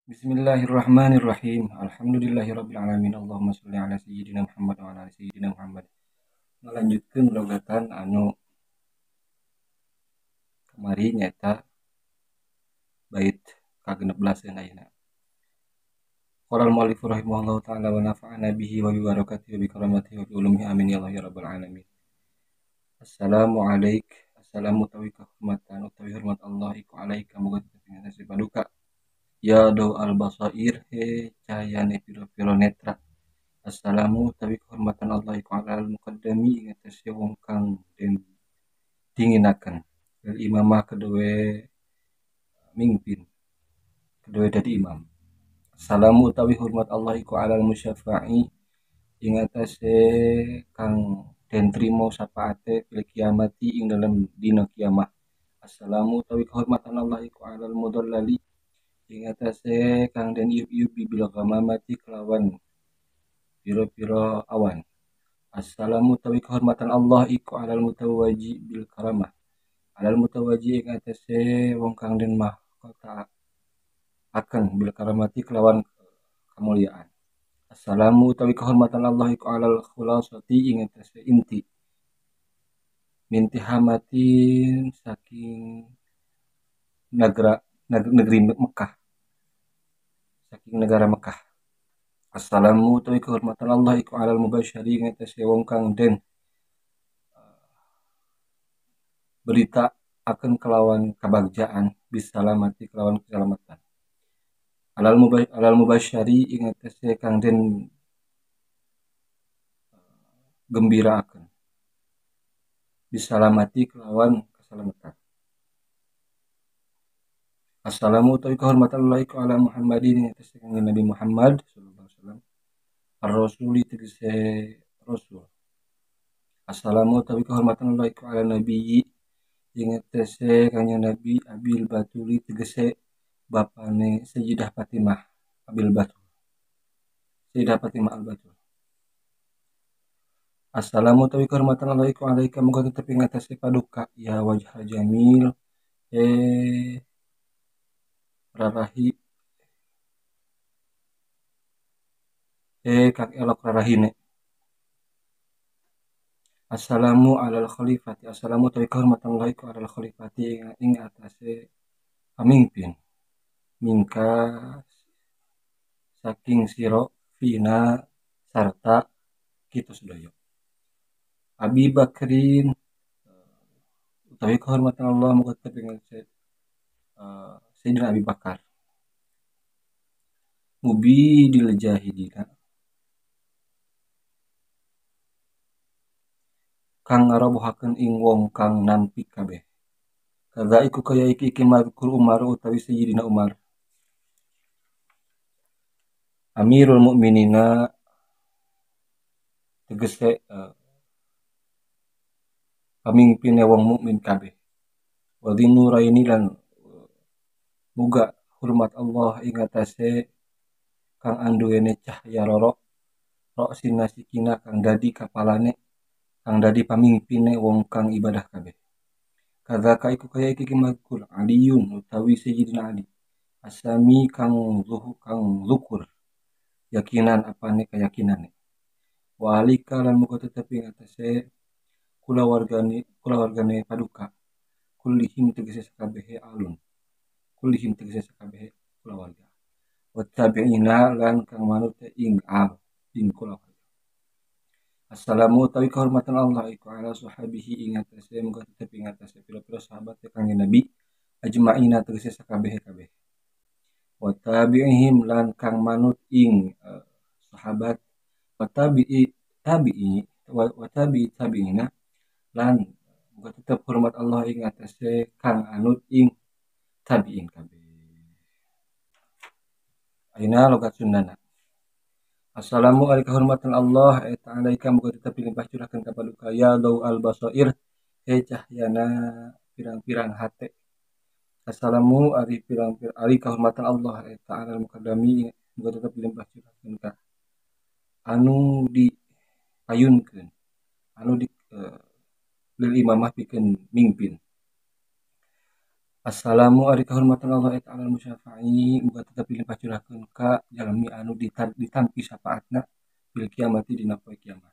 Bismillahirrahmanirrahim. Alhamdulillahirabbil alamin. Allahumma sholli ala sayyidina Muhammad wa ala ali sayyidina Muhammad. Ngalanjutkeun logatan anu kamari nyaeta bait ka-16 ayeuna. Qala al-mu'allif rahimahullahu ta'ala wa nafa'ana bihi wa bi barakatihi wa bi karamatihi wa bi ulumihi amin ya Allah ya rabbal alamin. Assalamu alaik. Assalamu tawi kahormatan utawi hormat Allah iku alaika muga tetep paduka. Ya do al-basair he cahayane pira-pira netra. Assalamu tawi kehormatan Allah iku alal muqaddami ing atase wong kang den dinginaken. Lil imamah keduwe mingpin, keduwe dadi imam. Assalamu tawi hormat Allah iku alal musyaffa'i ing atase kang den trimo syafaate fil kiamati ing dalem dina kiamat. Assalamu tawi kehormatan Allah iku alal mudallali ing atase kang den iup-iup bil ghamamati kelawan pira-pira awan. Assalamu tawi kehormatan Allah iku alal mutawajji bil karamah. Alal mutawajji ing atase wong kang den mahkota akan bil karamati kelawan kemuliaan. Assalamu tawi kehormatan Allah iku alal khulasati ing atase inti mintihamatin saking negeri Mekah, saking negara Mekah. Assalamu tawi kehormatan Allah iku alal mubasyari ing atase wong kang den berita akan kelawan kebagjaan bisalamati kelawan keselamatan. Alal mubasyari ing atase kang den gembira akan bisalamati kelawan keselamatan. Assalamu tawi kehormatan Allah iku ala Muhammadin ing atase kanjeng Nabi Muhammad sallallahu alaihi wasallam ar-rasuli tegese rasul. Assalamu tawi kehormatan Allah iku ala nabiyyi ing atase kanjeng Nabi Abil Batuli tegese bapane Sayyidah Fatimah Abil Batul, Sayyidah Fatimah Al Batul. Assalamu tawi kehormatan Allah iku alaika muga tetep ing atase paduka ya wajhal jamil rarahi kang elok rarahine. Assalamu alal khalifati. Assalamu tawi kehormatan Allah iku alal khalifati ing atase pamimpin mingka saking sira fina sarta kita sedaya. Abi Bakrin utawi kehormatan Allah muga tetep ing atase Sayyidina Abi Bakar. Mubidil jahidina kang ngarobohaken ing wong kang nampi kabeh. Kadza iku kaya iki iki mazkur Umar utawi Sayyidina Umar Amirul Mukminina tegese pamimpine wong mukmin kabeh. Wa dzinuraini lan muga hormat Allah ing atase kang anduwene cahya rorok rok sinasikina kang dadi kapalane kang dadi pamimpine wong kang ibadah kabeh. Kadzaka iku kaya iki mazkur Aliyun utawi Sayyidina Ali asami kang zuhu kang zukur yakinan apane keyakinane. Wa alika lan muga tetep ing atase kulawargane paduka kullihim tegese sakabehe alun kullihim tegese sakabehe kulawarga. Wa tabi'ina lan kang manut ing al ing kulawarga. Assalamu tawi kehormatan Allah iku ala sahabihi ing atase muga tetep ing atase pira-pira sahabat kanjeng Nabi ajma'ina tegese sakabehe kabeh. Wa tabi'ihim lan kang manut ing sahabat wa tabi'i tabi'i wa tabi'i tabi'ina lan muga tetep hormat Allah ing atase kang anut ing tabi'in kabeh. Aina logat Sundana. Assalamu alaikum kehormatan Allah eta alaika muga tetep limpah curahkeun ka paduka ya daw al basair he cahyana pirang-pirang hate. Assalamu ari pirang-pirang ari kehormatan Allah eta alal muqaddami muga tetep limpah curahkeun ka anu dipayunkeun anu di lil imamah pikeun mingpin. Assalamu ari kahormatan Allah ta'ala musyafa'i muga tetep dilimpah curahkeun ka jalmi anu ditampi syafaatna fil kiamati dina poe kiamat.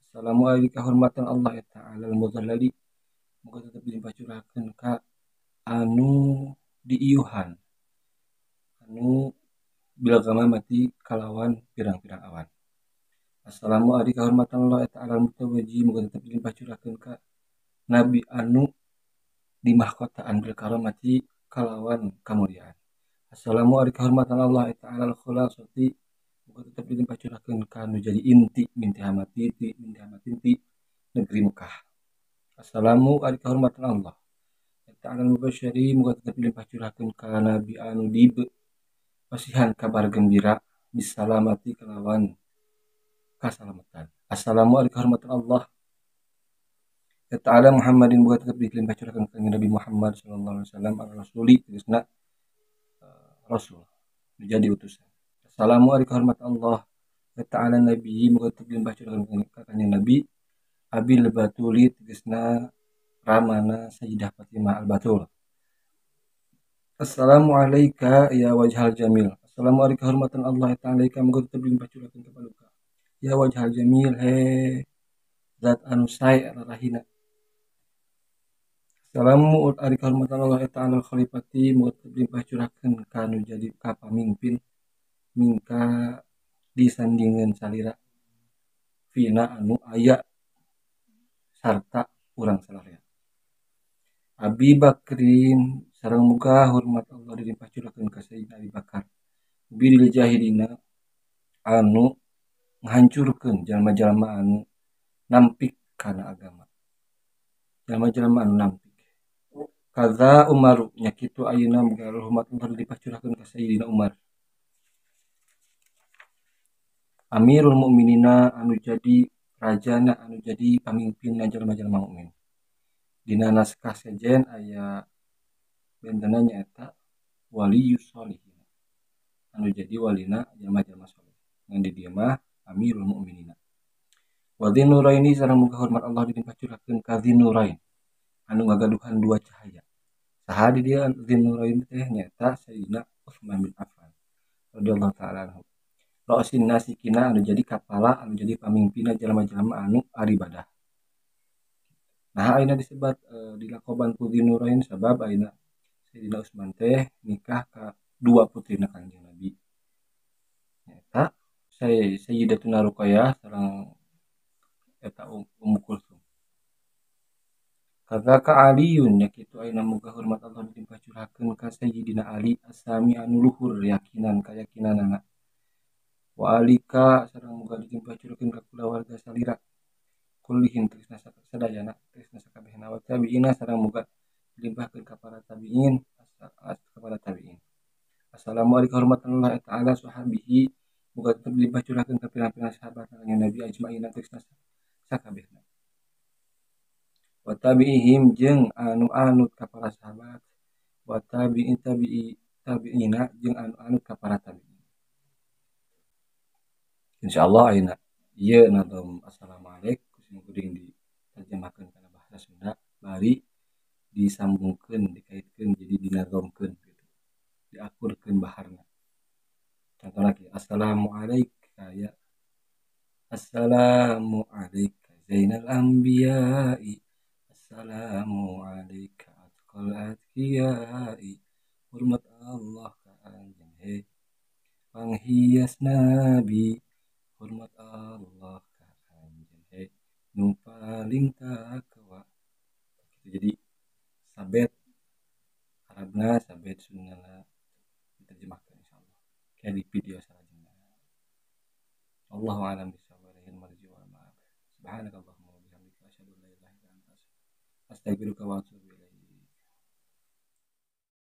Assalamu ari kahormatan Allah ta'ala al-mudhallali muga tetep dilimpah curahkeun ka anu diiuhan anu bil ghamamati kalawan pirang-pirang awan. Assalamu ari kahormatan Allah ta'ala al-mutawajji muga tetep dilimpah curahkeun ka nabi anu dimahkotaan bil karamati kalawan kamuliaan. Assalamu ari kahormatan Allah ta'ala al-khulasati muga tetep dilimpah curahkeun ka nu jadi inti mintihamati ti mintihamati ti negeri Mekah. Assalamu ari kahormatan Allah ta'ala al-mubasysyiri muga tetep dilimpah curahkeun ka nabi anu dipasihan kabar gembira bisalamati kalawan kasalamatan. Assalamu ari kahormatan Allah ta'ala Muhammadin muga tetep dilimpah curahkeun ka Nabi Muhammad sallallahu alaihi wasallam ar-rasuli tegasna rasul menjadi utusan. Assalamu ari kahormatan Allah ta'ala nabi muga tetep dilimpah curahkeun ka Nabi Abil Batuli tegasna ramana Sayyidah Fatimah Al-Batul. Assalamu alayka ya wajhal jamil. Assalamu ari kahormatan Allah ta'ala muga tetep dilimpah curahkeun ka paduka ya wajhal jamil he zat anu sae rarahina. Assalamu ari kahormatan Allah ta'ala al-khalifati muga tetep dilimpah curahkeun ka nu jadi ka pamimpin mingka disandingeun salira fina anu aya sarta urang salarea. Abi Bakrin sareng muga hormat Allah dilimpah curahkeun ka Sayyidina Abi Bakar bil jahilina anu ngahancurkeun jalma-jalma anu nampik kana agama. Jalma-jalma anu nampik. Kaza Umaru nya kitu ayeuna muga hormat Allah dilimpah curahkeun ka Sayyidina Umar. Amirul Mukminina anu jadi rajana anu jadi pamimpinna jalma-jalma mukmin. Dina naskah sejen aya bentena nyaeta waliyus sholihin anu jadi walina jalma-jalma soleh. Ngan di dieu mah Amirul Mukminina. Wa dzinnuraini sareng muga hormat Allah dilimpah curahkeun ka Dzinnurain anu ngagaduhan dua cahaya. Saha di dieu Dzinnurain teh nyaeta Sayyidina Utsman bin Affan radhiyallahu taala anhu. Ra'sin nasikina anu jadi kapala anu jadi pamimpinna jalma-jalma anu aribadah. Nah ayeuna disebat dilakoban ku Dzinnurain sabab ayeuna Sayyidina Utsman teh nikah ka dua putrina Kanjeng Nabi. Nyaeta Sayyidatuna Ruqayyah sareng eta Ummu Kulsum. Kadzaka Aliyun nya kitu ayeuna muga hormat Allah dilimpah curahkeun ka Sayyidina Ali asami anu luhur yakinan kayakinanana. Wa alika sareng muga dilimpah curahkeun ka kulawarga salira kullihim tegasna sadayana tegasna sakabehna wa tabiina sareng muga dilimpahkeun ka para tabiin kepada tabiin. Assalamualaikum warahmatullahi taala sahabihi muga tetep dilimpah curahkeun ka pirang-pirang sahabat Kanjeng Nabi ajmaina tegasna sakabehna. Wa tabiihim jeung anu anut ka para sahabat wa tabi'in tabi'i tabi'ina jeung anu anut ka para tabi'in. Insyaallah ayeuna ieu nadom assalamualaikum kusim kuring diterjemahkeun kana bahasa Sunda bari disambungkeun dikaitkeun jadi dinazomkeun gitu. Diakurkeun baharna. Contoh lagi assalamualaikum ya assalamu alayka zainal anbiya'i assalamu alayka atqal atqiyai hormat Allah ka anjeun he panghias nabi hormat Allah ka anjeun he nu paling takwa. Jadi sabet Arabna sabet Sundana diterjemahkan insyaallah kayak di video selanjutnya. Allahu a'lam bishawab. Marji wal ma'ab. Subhanakallahumma wa bihamdika asyhadu an la ilaha illa anta astaghfiruka wa atubu